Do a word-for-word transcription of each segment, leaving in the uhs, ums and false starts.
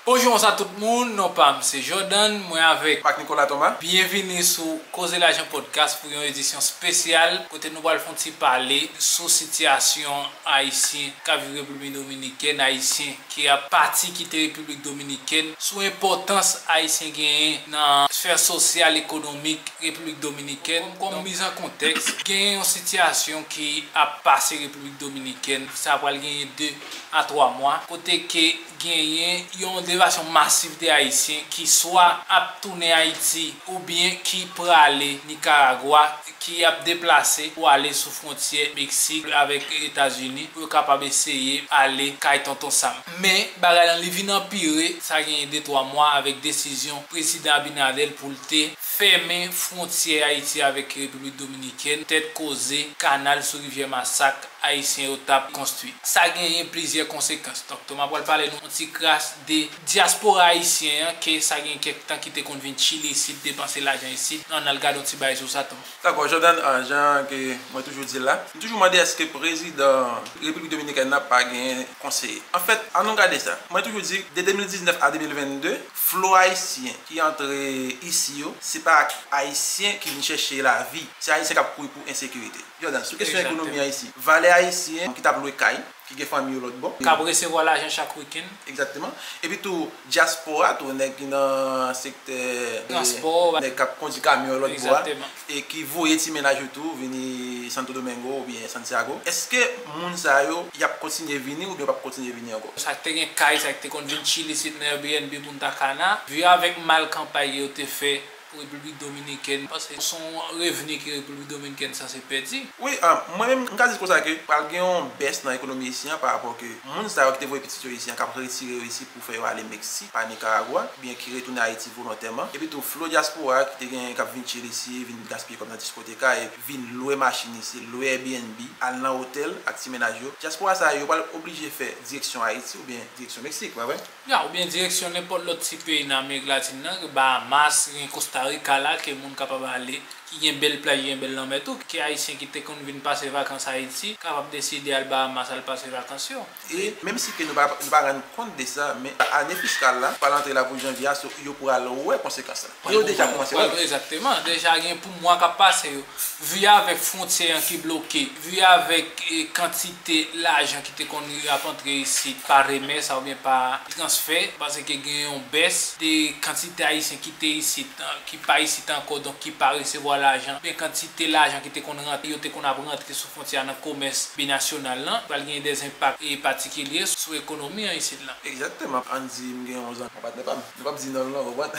Bonjou, bonswa tout moun, non pa m se Jordan, mwen avèk Marc Nicolas Thomas. Byenvini sou Koze Lajan Podcast pou yon edisyon espesyal kote nou pral fè yon ti pale sou sitiyasyon Ayisyen k ap viv Repiblik Dominikèn, Ayisyen ki ap pati kite Repiblik Dominikèn, sou enpòtans Ayisyen genyen nan sfè sosyal, ekonomik Repiblik Dominikèn. Kòm miz an kontèks, genyen yon sitiyasyon ki ap pase Repiblik Dominikèn, sa pral genyen de a twa mwa, kote ke genyen yon devasyon masif de Ayisyen ki swa ap tounen Ayiti oubyen ki prale Nikaragwa, ki ap deplase pou ale sou fwontyè Meksik avèk Etazini pou yo kapab eseye ale kay Tonton Sam. Men, bagay lan li vin anpire, sa genyen de twa mwa avèk desizyon Prezidan Abinader pou l te fèmen fwontyè Ayiti avèk Repiblik Dominikèn, tèt koze kanal sou rivyè Masak Ayisyen yo t ap konstwi. Sa genyen plizyè konsekans. Donk, Thomas pral pale nou yon ti kras de dyaspora ayisyen an, ke sa gen kèk tan ki te konn vin Chili isit, depanse lajan isit. Ann al gade yon ti bagay sou sa, Thomas. Dakò, Jordan, ah, jan ke mwen toujou di l la, m toujou mande èske prezidan Repiblik Dominikèn nan pa gen konseye. Anfèt, ann nou gade sa. Mwen toujou di, de de mil diznèf a de mil vennde, flo ayisyen ki antre isi yo, se pa ayisyen ki vin chèche lavi, se ayisyen k ap kouri pou ensekirite. Jordan, sou kesyon ekonomi an isi, valè ayisyen ki t ap lwe kay, ki gen fanmi yo lòt bò. K ap resevwa lajan chak wikenn. Egzakteman. Epi tou, dyaspora tou, nèg ki nan sektè, eh, nèg k ap kondi kamyon lòt bò a, e ki voye ti mennaj yo tou vini Santo Domingo oubyen Santiago. Èske moun sa yo, y ap kontinye vini oubyen yo p ap kontinye vini ankò? Sa k te gen kay, sa k te konn vin Chili isit nan Airbnb Punta Cana, vi avèk mal kanpay yo te fè pou Repiblik Dominikèn, paske se yon revni ke Repiblik Dominikèn sanse pèdi. Wi, ah, mwen menm, m ka di konsa ke pral gen yon bès nan ekonomi isi an pa rapò ke moun sa yo ki te voye pitit yo isi an, k ap retire yo isi pou fè yo ale Meksik pa Nikaragwa, oubyen ki retounen Ayiti volontèman. Epi tou, flo dyaspora ki te gen, k ap vin chill isi, vin gaspiye kòb nan diskoteka, epi vin lwe machin isi, lwe Airbnb, al nan otèl ak ti mennaj yo. Dyaspora sa yo pral oblije fè direksyon Ayiti oubyen direksyon Meksik, pa vre? Ya, oubyen direksyon nenpòt lòt ti peyi nan Amerik Latin nan, Bahamas, gen Costa Rica la, ke moun kapab ale, ki gen bèl plaj, gen bèl lanmè tou, ke Ayisyen ki te konn vin pase vakans Ayiti, kapab deside al Bahamas, al pase vakans yo. E menm si ke nou pa, nou pa rann kont de sa, men ane fiskal la, pral antre la pou janvye a, so, yo pral wè konsekans la. Yo deja kòmanse wè l. Egzakteman. Deja gen pou mwa k ap pase yo. Vi avèk fwontyè an ki bloke, vi avèk, eh, kantite lajan ki te konn ap antre isit pa remè sa oubyen pa transfè, paske gen yon bès de kantite Ayisyen ki te isit, an, ki pa isit ankò, donk ki pa resevwa lajan, oubyen kantite lajan ki te konn rantre, yo te konn ap rantre sou fwontyè a nan komès binasyonal lan, pral gen de enpak, eh, patikilye sou ekonomi an isit lan. Egzakteman. Ann di m gen yon zanmi, yon patnè pa m. Nou p ap di non l non, konprann?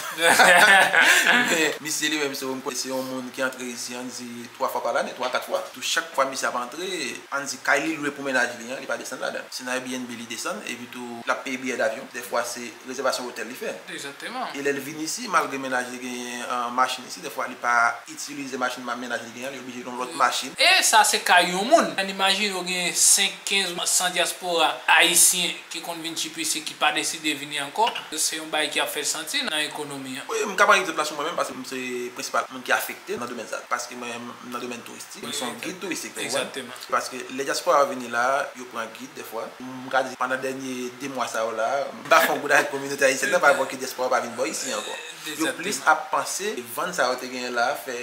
Men misye li menm, se yon, se yon moun ki antre isi, ann di, twa fwa pa lane, twa, kat fwa. Tou chak fwa misye ap antre, ann di, kay li lwe pou mennaj li an, li pa desann ladan. Se nan Airbnb li desann, epi tou, l ap peye biyè davyon. Dèfwa, se rezèvasyon otèl li fè. Egzakteman. E lè l vin isi, malgre mennaj li genyen, ah, machin isi, dèfwa, li pa itilize machin ma-, mennaj li genyen, li oblije yon lòt machin. E sa, se ka yon moun. Ann imajine w gen senk, kenz, san dyaspora ayisyen ki konn vin chip isi, ki pa deside vini ankò, se yon bagay ki ap fè l santi nan ekonomi an. Wi, m ka pran egzanp la sou mwen menm, paske m se prensipal moun ki afekte nan domèn sa. Paske mwen, m nan domèn touristik, m se yon gid touristik, ou konprann? Egzakteman. Paske lè dyaspora yo vini la, yo pran gid dèfwa. M ka di, pandan dènye de mwa sa yo la, m pa fè yon goud avèk kominote ayisyèn nan, pa rapò ke dyaspora yo pa vin bò isi ankò. Yo plis ap panse vann sa yo te genyen la, fè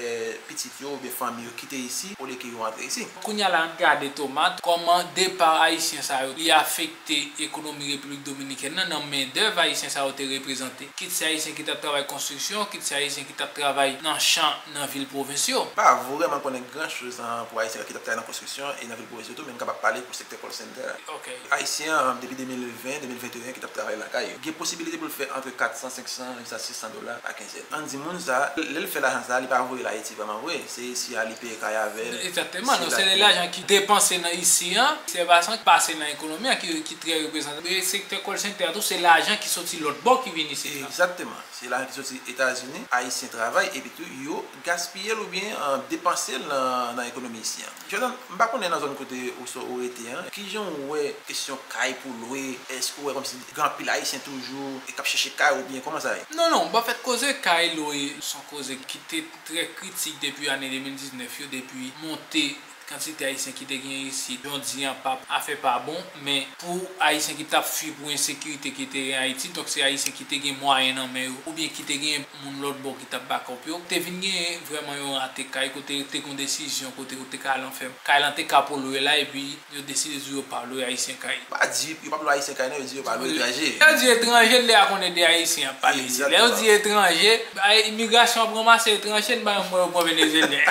pitit yo oubyen fanmi yo kite isi, olye ke yo antre isi. Kounye a la, ann gade, Thomas, kòman depa ayisyen sa yo, li afekte ekonomi Repiblik Dominikèn nan, nan mendèv ayisyen sa yo te reprezante. Kit se ayisyen ki t ap travay konstriksyon, kit se ayisyen ki t ap travay nan chan, nan vil pwovens yo. M pa vrèman konnen gran choz, an, pou ayisyen ki t ap travay nan konstriksyon e nan vil pwovens yo tou, men m kapab pale pou sektè call center la. Ok. Ayisyen an, depi de mil ven, de mil venteyen, ki t ap travay lakay yo. Gen posibilite pou l fè antre kat san, senk san, jiska sis san dola pa kenzèn. Ann di moun sa, lè l fè lajan sa, li pa voye l Ayiti vrèman vre. Se isi a li peye kay avè l. Egzakteman, non, se de lajan ki depanse nan isi an, se pa san ki pase nan ekonomi an ki, ki trè reprezante. E sektè call center a tou, se lajan ki soti lòt bò ki vin isit la. Egzakteman. Se lajan ki soti Etazini, Ayisyen travay, epi tou yo gaspiye l oubyen, eh, depanse l nan, nan ekonomi isi an. Jordan, m pa konnen nan zòn kote ou, ou rete an, kijan ou wè kesyon kay pou lwe, èske ou wè kòmsi gen anpil Ayisyen toujou e k ap chèche kay oubyen kòman sa ye? Non, non, anfèt, koze kay lwe, se yon koze ki te trè kritik depi ane de mil diznèf yo, depi monte Kantite Ayisyen ki te gen isit, jodi an pa, afè pa bon, men pou Ayisyen ki t ap fui pou ensekirite ki te gen Ayiti, donk se Ayisyen ki te gen mwayen nan men yo, oubyen ki te gen moun lòt bò ki t ap bakòp yo, te vin genyen vrèman yon rate kay kote te gen desizyon kote yo te ka al anfèm. Kay lan te ka pou lwe la, epi yo deside di yo pa lwe Ayisyen kay. Pa di, yo p ap lwe Ayisyen kay, non, yo di yo pa lwe etranje. Yo di etranje, lè a konnen de Ayisyen ap pale isit. Lè yo di etranje, ba, imigrasyon ap ranmase etranje, n pa menm wè yo pran Venezyelyen.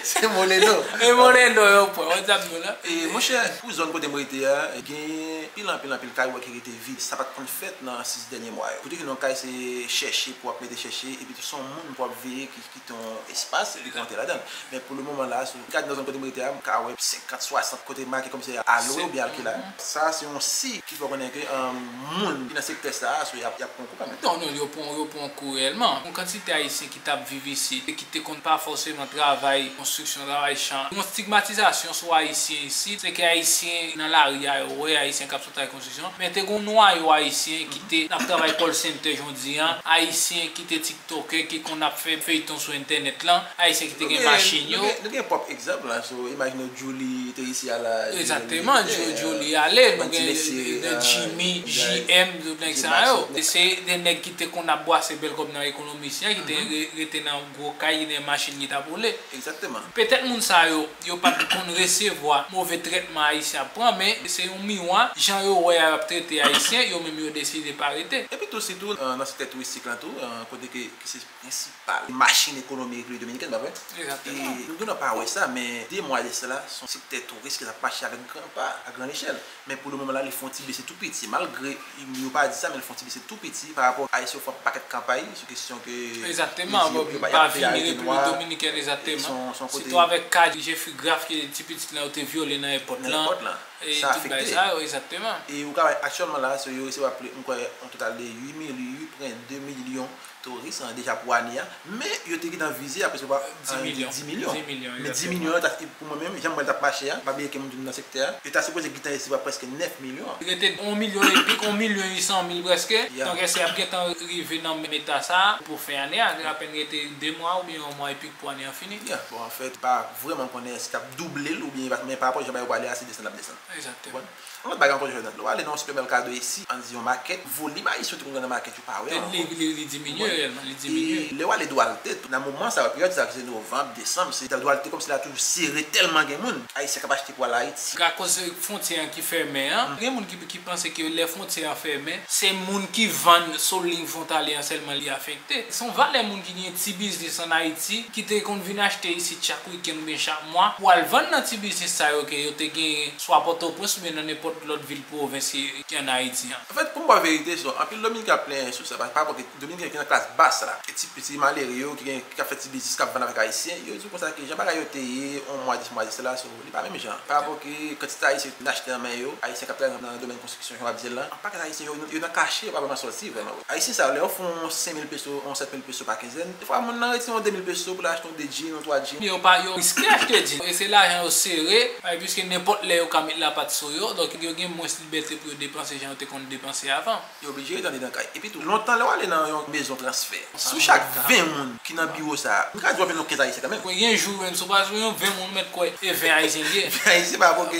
Se Moleno. E Moleno yo pran, wè sa m di w la. E, monchè, pou zòn kote m rete a, genyen pil anpil anpil kay wè ki rete vid. Sa pa t konn fèt nan sis dènye mwa yo. Kote ki nan kay se chèche pou w ap mete chèche, epi tou se yon moun pou w ap veye ki kite yon espas epi pou w antre ladan l. Men pou le moman la, si w gade nan zòn kote m rete a, m ka wè senkant, swasant kote make kòmsi a lwe oubyen alkile. Sa se yon siy ki fè w konnen ke, um, moun ki nan sektè sa a, so y ap, y ap pran kou kanmenm. Non, non, yo pran, yo pran kou reyèlman. Yon kantite Ayisyen ki t ap viv isit e ki te konn pa fòseman travay konstriksyon, travay chan. Yon stigmatizasyon sou Ayisyen isit, se ke Ayisyen nan lari a, yo wè Ayisyen k ap sot travay konstriksyon, men te gen yon nwayo Ayisyen ki te ap travay call center jodi an, Ayisyen ki te TikToker, ki konn ap fè feyton sou entènèt lan, Ayisyen ki te gen machin yo. Nou gen, nou gen pwòp egzanp la, so, imajine w Julie te isi a la. Egzakteman, Julie ale, nou gen de Jimmy, J M, tout nèg sa yo. Se de nèg ki te konn ap bwase bèl kòb nan ekonomi isi a, ki te re-, rete nan gwo kay, ki te gen machin ki t ap woule. Egzakteman. Petèt moun sa yo, yo pa t konn resevwa move trètman Ayisyen ap pran, men se yon miwa, jan yo wè y ap trete Ayisyen, yo menm yo deside pa rete. Epi tou, sitou, euh, nan sektè touristik lan tou, euh, kote ke, ki se prensipal machin ekonomi Repiblik Dominikèn, pa vre? Egzakteman. E nou gentan pa wè sa, men de mwa de sela, se yon sektè touris ki t ap mache avèk gran pa, a gran echèl. Men pou le moman la, li fè yon ti bese tou piti, malgre yo pa di sa, men li fè yon ti bese tou piti pa rapò Ayisyen yo fè yon pakèt kanpay sou kesyon ke Egzakteman, yo pa vini Repiblik Dominikèn, egzakteman. Sitou avèk ka Jeffrey Graff ke ti pitit lan yo te vyole nan èpòt lan. Nan èpòt lan. E sa tout bagay sa yo, egzakteman. E ou ka wè aktyèlman la, so yo resevwa pli, m kwè, yon total de uit mil, uit pwen de milyon touris, an, deja pou ane a. Men yo te gentan vize apreswa di milyon. Di milyon. Men di milyon an, pou mwen menm, jan m wè l t ap mache a, pa bliye ke m toujou nan sektè a, yo ta sipoze gentan resevwa prèske nèf milyon. Rete yon milyon epi, yon milyon uit san mil prèske. Donk, èske y ap gentan rive nan menm eta sa a pou fen ane a? Apèn rete de mwa oubyen yon mwa epi pou ane an fini. Bon, anfèt, pa vrèman konnen èske y ap double l oubyen, men pa rapò jan bagay yo prale a, se desann l ap desann. Egzakteman. Yon lòt bagay ankò, Jordan, lè w ale nan yon sipèmèkado isi, ann di yon makèt, volim Ayisyen yo te konn gen nan makèt yo pa reyèl ankò. Li, li, li diminye reyèlman, li diminye. E lè w ale Dwalte tou, nan moman sa yo, peryòd sa ki se novanm, desanm, se Dwalte kòmsi la toujou sere tèlman gen moun Ayisyen k ap achte pou al Ayiti. Akoz fwontyè an ki fèmen an, gen moun ki, ki panse ke lè fwontyè an fèmen, se moun ki vann sou liy fwontalye an sèlman li afekte. Se yon valè moun ki gen ti biznis ann Ayiti, ki te konn vin achte isit chak wikenn oubyen chak mwa, pou al vann nan ti biznis sa yo ke yo te genyen, swa Pòtoprens oubyen nan nenpòt lòt vil pwovens ki, ki ann Ayiti an. Anfèt, pou m ba w verite, so, anpil Dominiken ap plenyen sou sa, pa, pa rapò ke Dominiken ki nan klas bas la, e ti, ti malere yo ki gen, ki ap fè ti biznis, k ap vann avèk Ayisyen, yo di w konsa ke jan bagay yo te ye, yon mwa, dis mwa de sela, so, li pa menm jan. Pa rapò ke kantite Ayisyen ki vin achte nan men yo, Ayisyen k ap travay nan, nan domèn konstriksyon, jan w ap di l lan, yon pakèt Ayisyen, yo, yo nan kache, yo pa vrèman sòti vrèman. Ayisyen sa yo, lè yo fè yon senk mil peso, yon sèt mil peso pa kenzèn, defwa moun nan retire yon de mil peso pou l achte yon de djin, yon twa djin. Yo pa, yo riske achte djin. E se lajan yo sere, e piske nenpòt lè yo ka met lapat sou yo, donk yo gen mwens libète pou yo depanse jan yo te konn depanse avan. Yo oblije ret andedan kay. Epi tou, lontan lè w ale nan yon mezon transfè, sou chak ven moun ki nan biwo sa a, m ka di w ap jwenn yon kenz Ayisyen kanmenm. Wi, gen jou menm, si w pa jwenn yon ven moun, ou mèt kwè e ven Ayisyen li ye. Ven Ayisyen pa rapò ke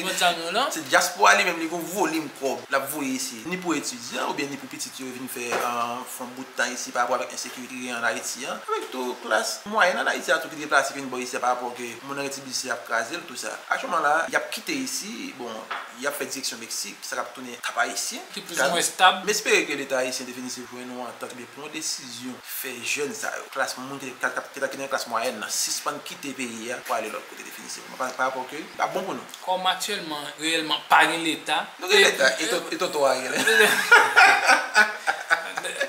se dyaspora li menm, li gen yon volim kòb l ap voye isi, ni pou etidyan oubyen ni pou pitit yo vin fè, euh, fè yon bout tan isi pa rapò avèk ensekirite ki genyen ann Ayiti an. Avèk tou klas mwayèn ann Ayiti a tou ki deplase ki vin bò isi a pa rapò ke moun nan gen ti biznis yo ap kraze l, tou sa. Aktyèlman la, y ap kite isi, bon, y ap fè direksyon Meksik, sa k ap tounen Kap Ayisyen. Ki plis ou mwens estab. M espere ke Leta ayisyen definitif jwenn yon antant oubyen pran yon desizyon fè jèn sa yo, klas moun ki, ki, ki, ki nan klas mwayèn nan, sispann kite peyi a pou ale lòt kote definitivman. Pa, pa rapò ke li pa bon pou nou. Kòm aktyèlman, reyèlman, pa gen Leta. Nou gen Leta, e, e ton-, e tonton Ariel.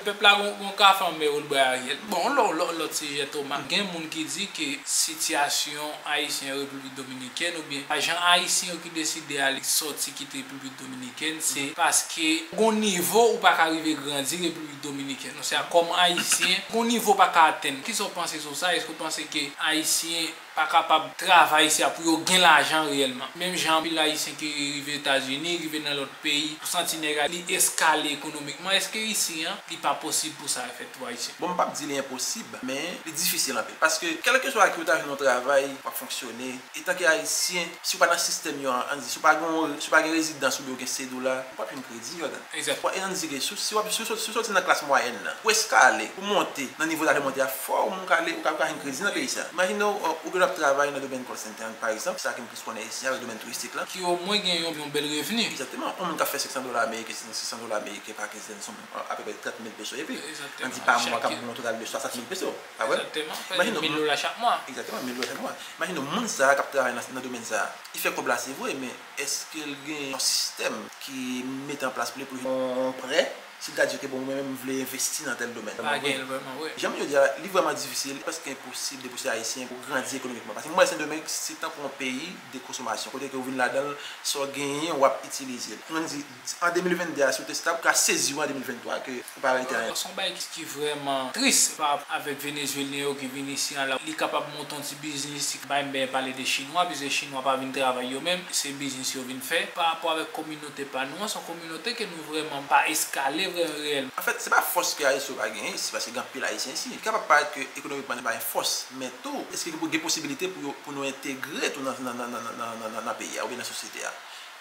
Pèp la gon, gon kafe anmè yo l bwè Ariel. Bon, lò, lò, lòt sijè, Thomas. Gen moun ki di ke sitiyasyon ayisyen Repiblik Dominikèn oubyen jan ayisyen yo ki deside ale sòti kite Repiblik Dominikèn, se paske gon nivo ou pa ka rive grandi Repiblik Dominikèn. Se a kòm ayisyen, gon nivo w pa ka atenn. Kisa w panse sou sa? Èske w panse ke ayisyen pa kapab travay isi a pou yo gen lajan reyèlman. Menm jan anpil Ayisyen ki rive Etazini, rive nan lòt peyi, ou santi nèg la li eskale ekonomikman, èske isi an, li pa posib pou sa fèt pou Ayisyen? Bon, m p ap di li enposib, men li difisil anpil. Paske, kèlkeswa ki ou ta jwenn yon travay, w ap fonksyone, etanke Ayisyen, si w pa nan sistèm yo an, ann di, si w pa gen, si w pa gen rezidans oubyen w gen cedula, ou p ap jwenn kredi, Jordan. Egzakteman. E ann di ke si, si w ap, si w sot-, si w soti nan klas mwayèn nan, pou eskale, pou monte nan nivo w ta vle monte a, fò w kale, ou ka, ou ka jwenn kredi nan peyi sa. Imajine w, ou gen dwa ap travay nan domèn call center, pa egzanp, sa ke m plis konnen isi, avèk domèn touristik la. Ki omwen gen yon, yon bèl revni. Egzakteman. Yon moun k ap fè senk san dola ameriken, senk san dola ameriken pa kenzenn, se yon, apeprè trant mil peso epi. Egzakteman. Ann di pa mwa k ap bon yon total de swasant mil peso. Pa vre? Egzakteman. Fè mil dola chak mwa. Egzakteman, mil dola chak mwa. Imajine w, moun sa a k ap travay nan, nan domèn sa a, li fè kòb la, se vre, men èske l gen yon sistèm ki mete an plas pou li, pou li yon prè, si l ta di, "Ok, bon, mwen menm, m vle envesti nan tèl domèn." Pa gen l vrèman, wi. Jan m di a, li vrèman difisil, prèske enposib depi w se Ayisyen pou grandi ekonomikman. Paske m wè Sendomeng, se tankou yon peyi de konsomasyon. Kote ke w vin ladan l, sa w genyen, w ap itilize l. Mwen di, an de mil venn de a, si w te stab, ou ka sezi w an de mil venn twa ke ou pa rete anyen. Se yon bagay ki, ki vrèman tris pa rapò avèk Venezuelyen yo ki vin isi an la. Li kapab monte yon ti biznis, bay m byen pale de Chinwa, piske Chinwa pa vin travay yo menm, se biznis yo vin fè. Pa rapò avèk kominote pa nou an, se yon kominote ke nou vrèman pa eskale vrè, reyèlman. Anfèt, se pa fòs ke Ayisyen yo pa genyen isi, paske gen anpil Ayisyen isi. Li kapab parèt ke ekonomikman li pa gen fòs, men tou, èske gen posibilite pou yo, pou nou entegre tou nan, nan, nan peyi a, oubyen nan sosyete a?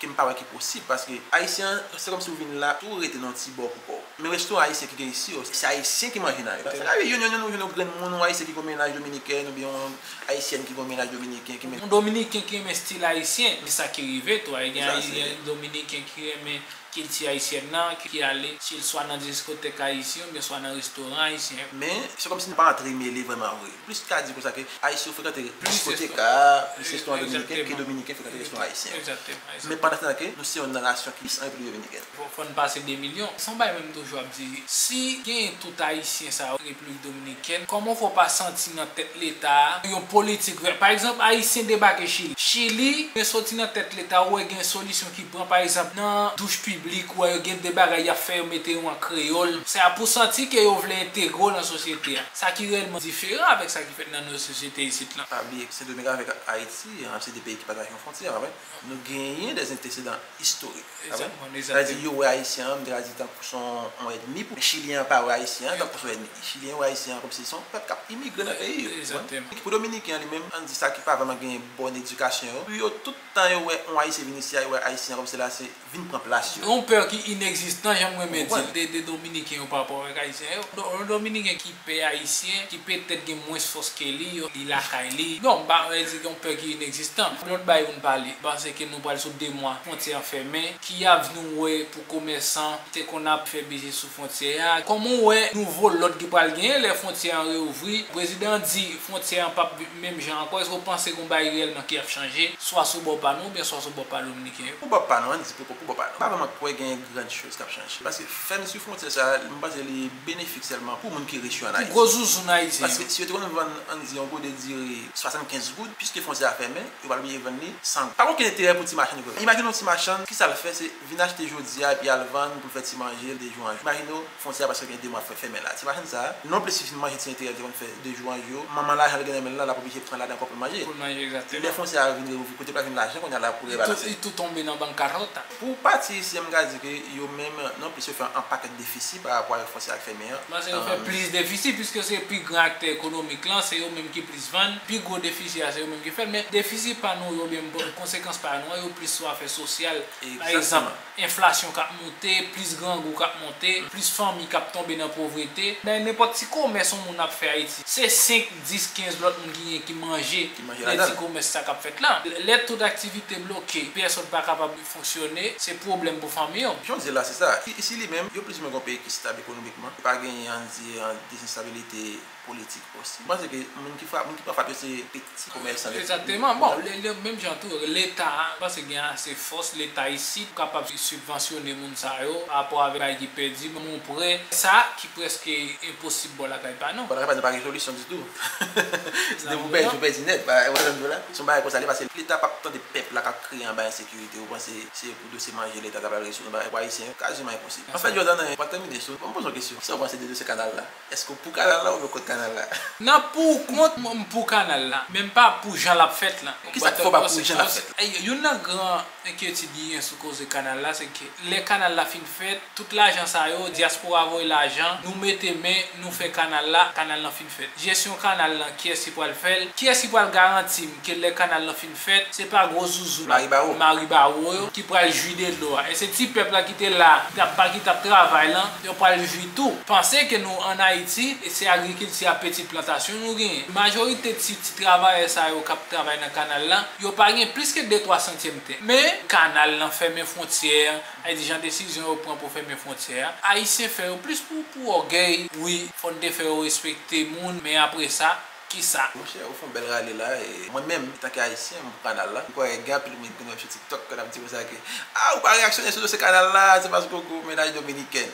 Ke m pa wè ki posib, paske Ayisyen an, se kòmsi w vin la, tou rete nan yon ti bò pou kò w. Men restoran ayisyen ki gen isi yo, se Ayisyen ki manje nan yo. Sa ka rive, youn, youn, youn, ou jwenn yon grenn moun, yon Ayisyen ki gen yon mennaj dominiken, oubyen yon Ayisyèn ki gen yon mennaj dominiken, ki men. Yon Dominiken ki renmen stil ayisyen, se sa ki rive tou, gen Dominiken ki renmen kilti ayisyèn nan, ki ale chèche l swa nan diskotèk ayisyen, oubyen swa nan restoran ayisyen. Men, se kòmsi nou pa antre mele vrèman vre. Plis ka di konsa ke Ayisyen yo frekante diskotèk a, plis restoran dominiken ke dominiken frekante restoran ayisyen. Egzakteman, egzakteman. Men pandan se tan ke nou se yon nan nasyon ki plis an Repiblik Dominikèn. Fò, fò n pase de milyon. Se yon bagay menm toujou ap di, si genyen tout Ayisyen sa yo Repiblik Dominikèn, kòman w fè w pa santi nan tèt Leta a yon politik vè? Pa egzanp, Ayisyen debake Chili. Chili, men soti nan tèt Leta, ou wè gen solisyon ki pran, pa egzanp, nan douch piblik, ou wè yo gen de bagay y ap fè, yo mete yo an kreyòl. Se a pou w santi ke yo vle entegre w nan sosyete a. Sa ki reyèlman diferan avèk sa ki fèt nan nou sosyete isit lan. Pa bliye ke Sendomeng avèk Ayiti, se de peyi ki pataje yon fwontyè, pa vre? Nou genyen de antesedan istorik, pa vre? Egzakteman, egzakteman. Sa vle di, yo wè Ayisyen an, m te ka di, tankou se yon, yon ènmi pou Chilyen an pa wè Ayisyen an tankou se yon ènmi. Chilyen an wè Ayisyen an kòmsi se yon pèp k ap imigre nan peyi yo. Egzakteman. Pou Dominiken an li menm, ann di sa ki pa vrèman gen bòn edikasyon yo, pou yo tout tan yo wè yon Ayisyen vin isi a, yo wè Ayisyen an kòmsi la se vin pran plas yo. Yon pè ki inegzistan, jan m renmen di l, de, de Dominiken yo pa rapò avèk Ayisyen yo. Don, yon Dominiken ki pè Ayisyen, ki petèt gen mwens fòs ke li, yo, li lakay li. Bon, m pa vle di gen yon pè ki inegzistan. Lòt bagay pou n pale, m panse ke nou pral sou de mwa, fwontyè an fèmen. Ki avni w wè pou komèsan ki te konn ap fè biznis sou fwontyè a? Kòman w wè nouvo lòd ki pral genyen lè fwontyè an reouvri? Prezidan an di fwontyè an p ap menm jan ankò. Èske w panse gen yon bagay reyèlman ki ap chanje, swa sou bò pa nou oubyen swa sou bò pa Dominiken yo? Pou bò pa nou, ann di pou, pou bò pa nou, m pa vrèman kwè gen gran choz k ap chanje. Paske fèmti fwontyè sa a, m panse li benefik sèlman pou moun ki rich yo ann Ayiti. Pou gwo zouzoun ayisyen yo. Paske si yo te konn vann, ann di, yon gode diri swasannkenz goud, piske fwontyè a fèmen, yo pral oblije vann li san goud. Pa gen okenn enterè pou ti machann yo. Imajine yon ti machann, ki sa l fè? Se vin achte jodi a epi al vann pou l fè ti manje l de jou an jou. Imajine w, fwontyè a prèske gen de mwa fè fèmen la. Ti machann sa a, nonplis li fin manje ti enterè l te konn fè de jou an jou, manman lajan l gen nan men l lan, l ap oblije pran ladan ankò pou l manje. Pou l manje, egzakteman. Lè fwontyè a vin reouvri, kote l pral jwenn lajan kounye a la pou rebalanse? Li tou, li tou tonbe nan bankaròt. Pou pati isi a, m ka di ke yo menm, nonplis yo fè yon pakèt defisi pa rapò avèk fwontyè a k fèmen an. M panse yo fè plis defisi, piske se pi gran aktè ekonomik lan, se yo menm ki plis vann. Pi gwo defisi a, se yo menm ki fè l. Men defisi pa nou yo, oubyen konsekans pa nou an, yo plis sou afè sosyal. Pa egzanp, enflasyon k ap monte, plis grangou k ap monte, plis fanmi k ap tonbe nan povrete. Nan nenpòt ti komès yon moun ap fè Ayiti, se senk, dis, kenz lòt moun ki gen ki manje nan ti komès sa k ap fèt la. Lè tout aktivite bloke, pèsòn pa kapab fonksyone, se pwoblèm pou fanmi yo. Jan w di l la, se sa. I-, isi li menm, yo plizoumwen gen yon peyi ki stab ekonomikman. Pa genyen, ann di, an, dezenstabilite politik osi. M panse ke moun ki fra-, moun ki pran frap yo se piti komèsan. Egzakteman. Bon, le, le, menm jan tou, Leta, m panse gen ase fòs, Leta isit pou kapab sibvansyone moun sa yo pa rapò avèk bagay ki pèdi, menm yon prè, sa ki prèske enposib bò lakay pa nou. Bò lakay pa nou pa gen solisyon ditou. Depi w pèdi, w pèdi nèt, pa, w konprann sa m di w la? Se yon bagay konsa li ye, paske Leta p ap tande pèp la k ap kriye anba ensekirite, ou panse se pou dosye Manje leta ta pral rezoud yon bagay pou Ayisyen yo, kaziman enposib. Anfèt, Jordan, ann pral tèmine sou, ban m poze w kesyon. Kisa w panse de dosye kanal la? Èske w pou kanal la oubyen w kont kanal la? Nan pou ou kont, m m pou kanal la, men m pa pou jan l ap fèt la. Kisa k fè w pa pou jan l ap fèt la? Ey, youn nan gran enkyetid ki gen sou koze kanal la, se ke lè kanal la fin fèt, tout lajan sa yo, dyaspora voye lajan, nou mete men, nou fè kanal la, kanal lan fin fèt. Jesyon kanal lan, kiyès ki pral fè l? Kiyès ki pral garanti m ke lè kanal lan fin fèt, se pa gwo zouzoun, mari bawo, mari bawo yo ki pral jwi de dlo a? E se ti pèp la ki te la, ki t ap ba, ki t ap travay lan, yo pral jwi tou. Panse ke nou ann Ayiti, e se agrikilti a, peti plantasyon nou genyen. Majorite ti, ti travayè sa yo k ap travay nan kanal lan, yo pa gen plis ke de twa santyèm tè. Men, kanal lan fèmen fwontyè, sa vle di jan desizyon yo pran pou fèmen fwontyè a, Ayisyen fè yo plis pou, pou ògèy. Wi, fò n te fè yo respekte moun, men apre sa, kisa? Monchè, ou fè yon bèl rale la, e mwen menm, antanke Ayisyen, m pou kanal la. M kwè gen anpil moun ki konn wè m sou TikTok, k ap di konsa ke, ah, ou pa reyaksyone sou dosye kanal la, se paske w gwo mennaj dominikèn.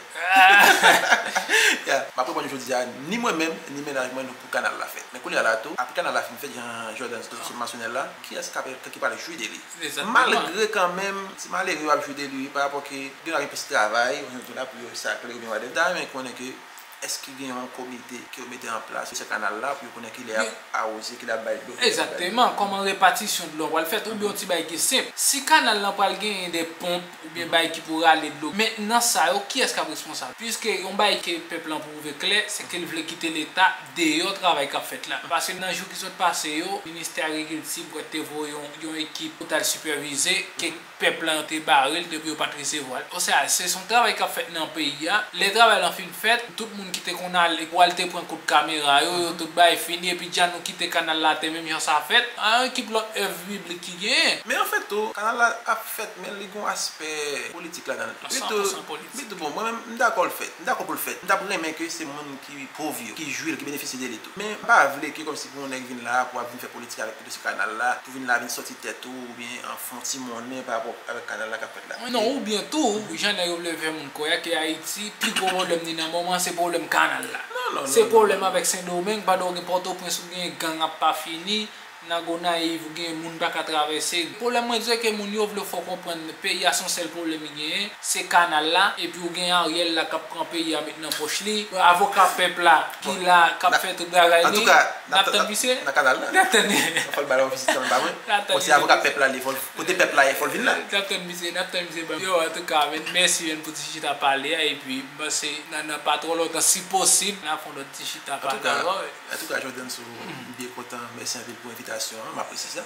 Ya, m ap reponn jodi a, ni mwen menm, ni mennaj mwen, nou pou kanal la fèt. Men kounye a la tou, apre kanal la fin fèt, jan Jordan sot mansyone l la, kiyès k ap, ki pral jwi de li? Egzakteman. Malgre kanmenm, ti malere yo ap jwi de li, pa rapò ke gen dwa gen plis travay, yo la pou yo sakle, oubyen whatever, ta renmen konnen ke èske gen yon komite ke yo mete an plas sou kanal la pou yo konnen kilè y ap awoze, kilè y ap bay dlo, kilè y ap bay dlo? Egzakteman, kòman repatisyon dlo an pral fèt, oubyen yon ti bagay ki senp. Si kanal lan pral genyen de ponp, oubyen bagay ki pou rale dlo, mentnan sa yo, kiyès k ap responsab? Piske yon bagay ke pèp lan pwouve klè, se ke l vle kite Leta deyò travay k ap fèt la. Paske nan jou ki sot pase yo, Ministè Agrikilti, m kwè, te voye yon, yon ekip pou t al sipèvize kèk pèp lan te bare l depi yo pa t resevwa l. Osea, se, se yon travay k ap fèt nan peyi a. Lè travay lan fin fèt, tout moun ki te konn ale pou al te pran kout kamera yo, yo tout bay fini, epi dja nou kite kanal la atè menm jan sa fèt. An ekip lòt èv piblik ki genyen. Men anfèt tou, kanal la ap fèt, men li gen yon aspè politik ladan l tou. San pou san politik. Wi tou, bon, mwen menm, m dakò l fèt. M dakò pou l fèt. M t ap renmen ke se moun ki pòv yo, ki jwi l, ki benefisye de li tou. Men m pa vle ke kòmsi pou yon nèg vin la, pou ap vin fè politik avèk dosye kanal la, pou vin la vin sòti tèt ou, oubyen an fè yon ti monnen pa rapò avèk kanal la k ap fèt la. Non, oubyen tou, jan nèg yo vle fè moun kwè a, ke Ayiti, pi gwo pwoblèm li nan moman, se pwoblèm kanal la. Non, non, non, non. Se pwoblèm avèk Sendomeng, pandan w gen Pòtoprens, ou gen gang ap pa fini, nan Gonayiv, ou gen moun pa ka travèse. Pwoblèm mwen di se ke moun yo vle fè w konprann peyi a se yon sèl pwoblèm li genyen, se kanal la, epi ou gen Ariel la k ap pran peyi a met nan pòch li, avoka pèp la ki la, k ap fè tout bagay li. Antouka, n ap tann misye. Nan kanal la. N ap tann li. Fò l ba l yon vizit kanmenm, pa vre? Bon, se avoka pèp la li ye, fò l, kote pèp la ye, fò l vin la. N ap tann misye, n ap tann misye, ban m. Yo, antouka, men, mèsi, men, pou ti chita pale a, epi m panse nan, nan pa twò lontan, si posib, n a fè yon lòt ti chita pale ankò. Antouka, Jordan, sou, m byen kontan, mèsi anpil pou envitasyon an, m apresye sa.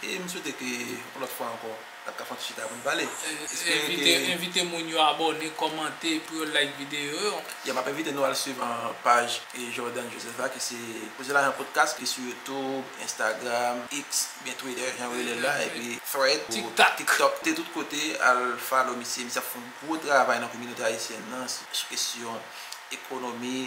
E m swete ke yon lòt fwa ankò, n ap ka fè yon ti chita pou n pale. Espere ke, envite, envite moun yo abòne, kòmante, pou yo like videyo yo. Ya, m ap envite nou al swiv, an, paj, e, Jordan Joseph la, ki se Koze Lajan Podcast, ki sou YouTube, Instagram, X, oubyen Twitter, jan yo rele l la, epi Thread, TikTok. TikTok, te tout kote, al follow misye. Misye ap fè yon gwo travay nan kominote ayisyèn nan, sou, sou kesyon ekonomi,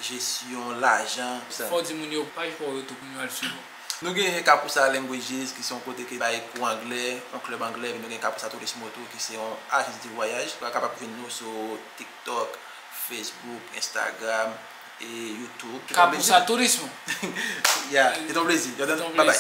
jesyon lajan, sa. Fò w di moun yo paj pa w yo tou pou yo al swiv ou. Nou gen Kapousa Languages, ki se yon kote ki bay kou anglè, yon klèb anglè, epi nou gen Kapousa Tourismo tou, ki se yon ajans de vwayaj. Ou kapab jwenn nou sou TikTok, Facebook, Instagram, e YouTube. Kapousa Tourismo. Ya, se te yon plezi. Jordan, bye bye.